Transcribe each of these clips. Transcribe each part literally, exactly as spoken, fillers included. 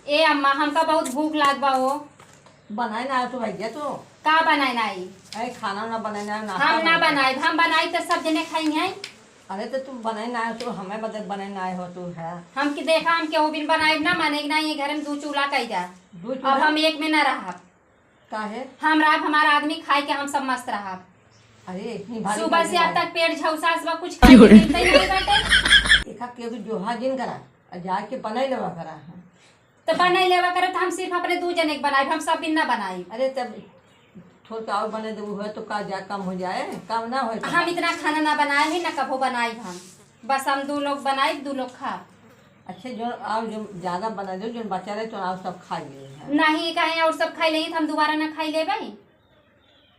ए अम्मा, हमका बहुत भूख लाग बा हो। बनाए ना आए तू भैया तू? का बनाए ना आई? अरे खाना ना बनाए ना आए, नाश्ता हम ना बनाए। बनाइब, हम बनाइब त सब जने खाई हैं। अरे तो तू बनाए ना आए तू, हमें बदे बनाए ना आए हो तू है। हम कि देखा, हम केहू बिन बनाइब ना, माने कि ना, ये घर में दू चूल्हा कई जा। दू अब चूल्हा? हम एक में ना रहब। काहे? हम रहब, हमार आदमी खाए के हम सब मस्त रहब। अरे इतनी भारी सुबह से अब तक पेट झौसास बा, कुछ खाए के मिलते ही नहीं बाटे। एक हाथ केहू जोहा जिन करा, और जाके बनाई लेवा करा है। तो बनाई लेवा करा, तो हम सिर्फ अपने दू जने के बनाइब, हम सब दिन ना बनाइब। अरे तब थोड़ा और बने देबू है तो का जा कम हो जाए, कम ना होए तो हम का? इतना खाना ना बनाए ही, ना कभो बनाइब हम। बस हम दू लोग बनाइब, दू लोग खाब। अच्छा, जो और जो ज्यादा बना दो, जो बचा रहे तो और सब खा लिए हैं। नहीं, कहीं और सब खाई लेही तो हम दोबारा ना खाई लेबै।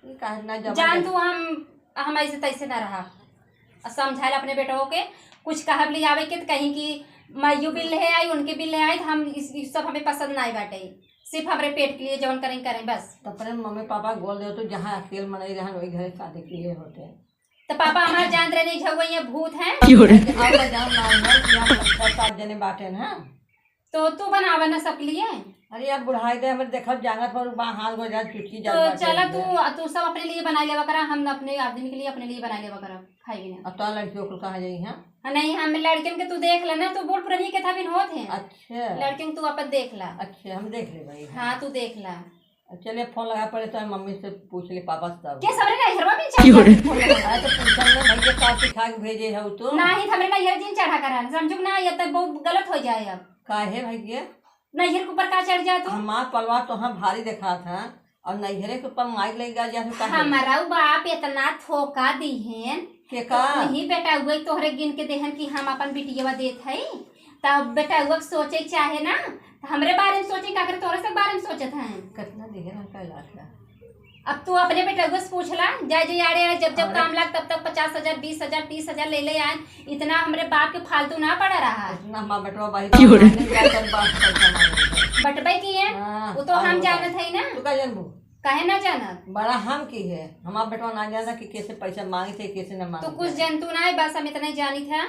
ये काहे ना जमा जान दे- तू हम, हम ऐसे तैसे ना रहा। और समझाइल अपने बेटवो के, कुछ कहब ले आवे के तो कहीं कि माइयो बिल ले आई, उनके बिल ले आई, तो हम इस, इस सब हमें पसंद ना आई बाटे। सिर्फ हमरे पेट के लिए जौन करें, करें बस। तो अपने मम्मी पापा के बोल दे तो जहाँ अकेल मनई रहन वही घरे शादी के लिए होते। तो पापा हमार जान रहे नहीं झगुआ ये भूत हैं। क्यों रे? अब जान ना है कि हम छह सात जने बाटे ना। तो तू बनावा ना सबके लिए। अरे यार बुढ़ाई दे हमरे देखत जानत पर बा हाथ गोड़ जान चुटकी जान तो बाटे चला है। तू, तू सब अपने लिए बनाई लेवा करा, हम अपने आदमी के लिए अपने लिए बनाई लेवा करा, खाई भी ना। अब तो लड़कियों को कहाँ जाई हैं? हाँ, नहीं, हम लड़कियन के तू देख लेना, तू बूढ़ पुरानी के था बिन होत हैं। अच्छा। लड़कियन के तू अपन देख ला। अच्छा, हम देख ले भाई। हाँ, तू देख ला। चलिए, फोन लगा पड़े तो मम्मी से पूछ ले, पापा से तब। के सबरे नैहरवा में चल क्यों रे? जाते फोन लगा। अरे, तो पूछल ना, भैया का सिखा के भेजे है तू? नहीं, तो हमरे नैहर जिन चढ़ा करा, समझू ना, ये तो बहुत गलत हो जाए अब। काहे भैया? नैहर के ऊपर का चढ़ जाए तू? हमार पलवा तो हम भारी देखा था, और नैहरे के ऊपर माइक लग गया, जैसे काहे? हमारा उ बाप इतना धोखा दिहेन, के का? तो वही बेटा हुए तोहरे गिन के देहन कि हम अपन बिटियवा देत हई। तब बेटउआ के सोचे के चाहे ना, तो हमरे बारे में सोचे, का करे तोरे सब बारे में सोचत हैं। कितना दिहे ना कैलाश का? अब तू अपने बेटउआ से पूछ ला, जा जे आड़े आड़े जब जब अरे। काम लाग तब तब पचास हजार, बीस हजार, तीस हजार ले ले आए। इतना हमरे बाप के फालतू ना पड़ा रहा। इतना हमार बेटवा भाई क्यों रे? नहीं जाकर बाप से पैसा मांगे। बटबे की है, हाँ, वो तो और हम बता। जानत है ना। तू का जानबू? काहे ना जानत? बड़ा हम की है, हमार बेटवा ना जानता कि कैसे पैसा मांगे थे, कैसे ना मांगे तो कुछ थे। जानतू ना है, बस हम इतना ही जानी था।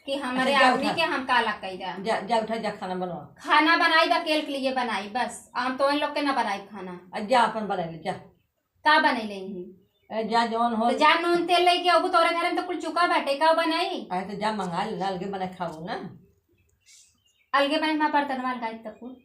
कि हमारे अच्छा, जा आदमी उठा। के हम का लग कही जा। जा, जा उठा, जा खाना बनवा। खाना बनाई बा, अकेल के लिए बनाई बस, हम तो इन लोग के ना बनाई खाना। आ, जा अपन बनाई ले, जा। का बनाई ले ही? ए, जा जौन हो। तो जा नून तेल लेके अबू, तोरे घर में तो कुल चुका बाटे, का बनाई? अरे तो जा मंगा ले, अलगे बना खाबू ना। अलगे बनाई, हमार बर्तनवा अलगाई तक कुल।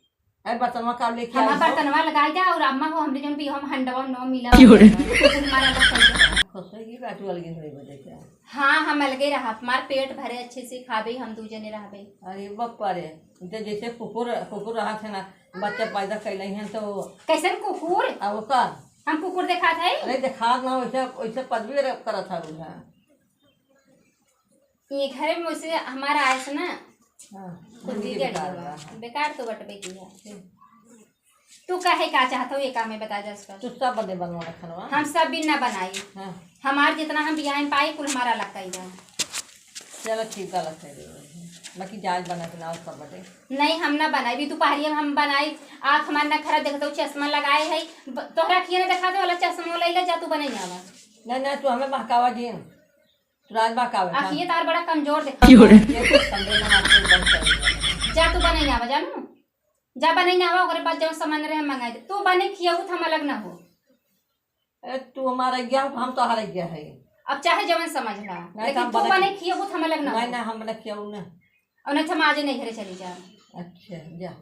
अरे बर्तनवा का लेके हमार आई हो? बर्तनवा लगाई जा और अम्मा हो, हमरे जौन भी हम हंडवा नौ मिला क्यों रे? हमारा लोग कहीं खुश हो, ये बात अलगे होई बदे क्या? हाँ, हम अलगे रहब, हमार पेट भरे, अच्छे से खाबे, हम दू जने रहबे। अरे बाप रे, इनके जैसे कुकुर, कुकुर रहत है ना, बच्चा पैदा कैले हैं तो। कैसन कुकुर? आ, वो का? हम कुकुर देखात है? अरे देखात ना, वैसे, वैसे पदवी रख-, करत है वो है। ये घरे में वैसे हमारा आयस ना, हाँ, कुछ जिंदगी बिगड़ बेकार गया। बा। बेकार तो बटबे की है। हम्म। तू काहे का चाहत हो, ये काम में बता जा इसका। तू सब बदे बनवा खानवा। हम सब बिन ना बनाई। हाँ। हमार जितना हम बियाह में पाई, कुल हमारा अलग कई बा। चलो ठीक बा, अलग कई दे। बाकी जाज बना के लाओ सब बदे। नहीं, हम ना बनाई। भी दोपहरिया में हम बनाई। आँख हमार ना खराब, देखत हो चश्मा लगाए है। ब-, तोहरा अखिए ना देखात हो, वाला चश्मा वाला इला जा, तू बनाई आवा। नहीं, नहीं, तू हमें बहकावा जिन। तू राज बहकावे का? अखिए तार बड़ा कमजोर देखा। क्यों रे? ये तो संडे में आपको बंद कर दिया। जा तू बनाई आवा, जानू। जा बनाई ना आवा, ओकरे पास जौन सामान रहे, हम मंगाई दे। तू बने खियाऊ, हम अलग ना हो। अरे, तू हमारा गया हो, हम तो हारे गया है। अब चाहे जवन समझ ला, नहीं, लेकिन तो हम तू बने बने खियाऊ, हम अलग ना नहीं, हो। नहीं, हम बने खियाऊ ना। और नहीं तो हम आजे नहीं घरे चली जा। अच्छा, जा।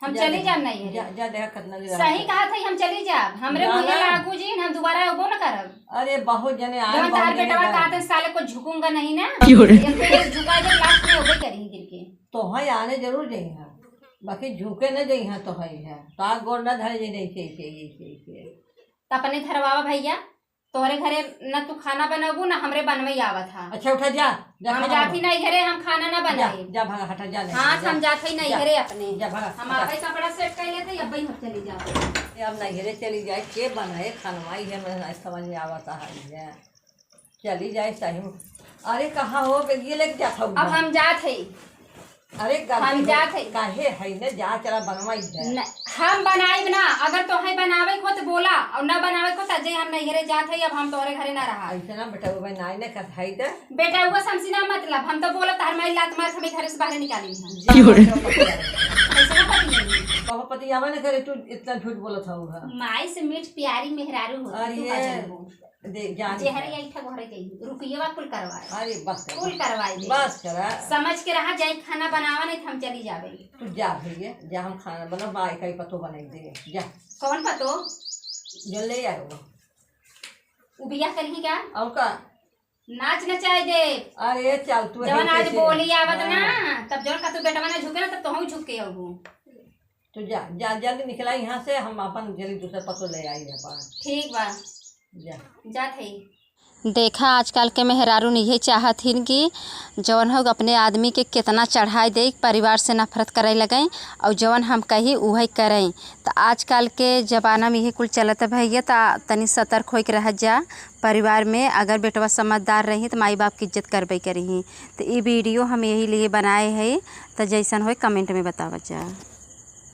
हम जा चली दे। जाब नहीं घरे। जा, जा दे, कितना दिन सही रहा। कहा था, हम चली जाब। हमरे जा मुँहे ना। लागू जी, हम दोबारा अबो न करब। अरे, बहुत जने आए, जवन बहुत तार जने बेटवा गए। कहते, "साले को झुकूंगा नहीं ना।" क्यों रे? एक तो ये झुका दे, लास्ट में अबे करी गिर के। तो है आने जरूर जाइए, बाकी झुके न जाइए, तो है, है। तो आग गोड़ न धरे जाइए, ऐसे, ऐसे, ऐसे, ऐसे। तो अपने धरवावा भैया, तोहरे घरे न तू खाना बनबू, न हमरे बनवई आवत हा। अच्छा, उठा जा, जा हम खाना जात ही बना। नहीं घरे, हम खाना ना जा, बनाई। जा, भागा, हटा, जा, नहीं, हाँ, जा, हम जात ही नहीं जा, घरे अपने। जा, भागा, हम हटा। आपे कपड़ा सेट कर लेते, अब हम चली जाओ। ये अब नहीं घरे चली जाए, के बनाए खानवा, ये मैं नहीं समझ में आवत है, ये चली जाए सही में। अरे, कहाँ हो, बेगिए लेके जात हूँ अब मैं। हम जात है। अरे गलती हम हो, जात है। काहे है ने जा चला बनवाई दे। न, हम बनाइब ना, अगर तोहे बनावे को तो बोला, और ना बनावे को तो जे हम नैहरे जात है, अब हम तोरे घरे ना रहा। ऐसे ना बेटा, वो नाई ने कथाई दे। बेटा, वो समसी ना मतलब, हम तो बोला तार माई लात मार हमें घरे से बाहर निकाली हम। जा क्यों रे? बेटा, पकड़। ऐसे ना पकड़ी। यावा न करे, तू इतना झूठ बोलत हऊ है। माई से मीठ प्यारी मेहरारू होती, अरे तू ये का जानबू? दे, जान जेहरे गया। या इठा घरे गई, रुपयवा कुल करवाए। अरे बस कर, कुल करवाए दे। बस करा। समझ के रहा, जाई खाना बनावा, नहीं तो हम चली जाबे। तू जा भैया, जा हम खाना बना, माई का ही पतो बनाई दे, जा। कौन पतो? जो ले आयो। उ बियाह करही का? और का? नाच नचाए दे। अरे चल तू जवन है आज कैसे? बोली आवत ना, हाँ। तब जवन का तू बेटवा ना झुके ना, तब तोहू झुक के अबू। तो जा, जा, जल्दी निकला यहाँ से, हम अपन जल्दी दूसरा पतो ले आई अपन। ठीक बा। जा। जात है। देखा, आजकल के मेहरारू इहे चाहत हिन कि जवन हो अपने आदमी के कितना चढ़ाई दे, परिवार से नफरत करे लगें और जवन हम कही उहे करें। तो आजकल के जमाना में इहे कुल चलत है भैया, तो तनी सतर्क होके रह जा। परिवार में अगर बेटवा समझदार रही तो माई बाप की इज्जत करबे करी। तो ये वीडियो हम यही लिए बनाए हैं, तो जैसन होए comment में बतावत जा।